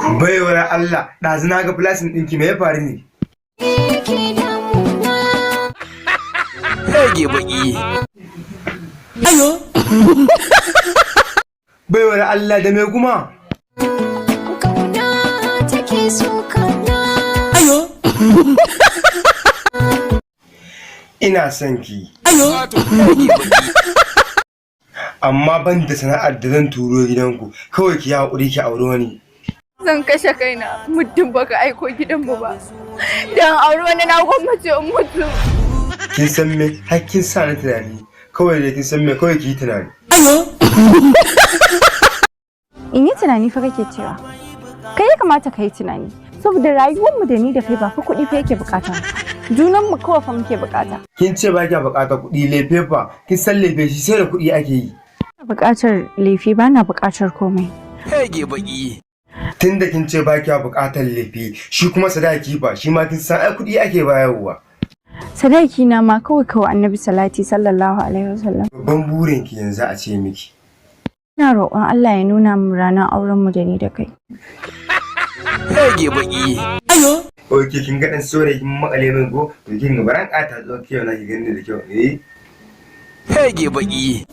Baiwar Allah, ɗazu na ga flashing ɗinki, me ya faru ne? Ke damuna. Rage baki. Baiwar Allah, da me kuma? Kauna take sokana. Ina son ki, Rage baki. Amma ban da sana'ar da zan turo gidanku, kawai ki yi haƙuri ki auri wani. Zan kashe kaina muddin baka aiko gidanmu ba. Dan auri wani, na gwammace in mutu. Kin san me? Har kin sa ni tunani. Kawai da kin san me, kawai ki yi tunani. In yi tunani fa kake cewa. Kai ya kamata ka yi tunani. Saboda rayuwarmu da ni da kai ba fa kuɗi fa yake bukata ba. Junanmu kawai fa muke bukata. Kin ce ba kya buƙatar kuɗi, lefe fa? Kin san lefe shi sai da kuɗi ake yi. Ina buƙatar lefe, ba na buƙatar komai. Rage baki. Tunda kin ce ba kya buƙatar lefe, shi kuma sadaki fa? Shi ma kin san ai kuɗi ake bayarwa. Sadaki na ma kawai kawai Annabi salati, sallallahu alaihi wasallam. Babban burin ki yanzu a ce miki? Ina roƙon Allah ya nuna mu ranar auren mu da ni da kai. Rage baki. Ok, kin ga dan saurayi kin makale min ko? To kin ga baran ƙata zuwa, kiyo na ki gani da kyau, eh. Rage baki.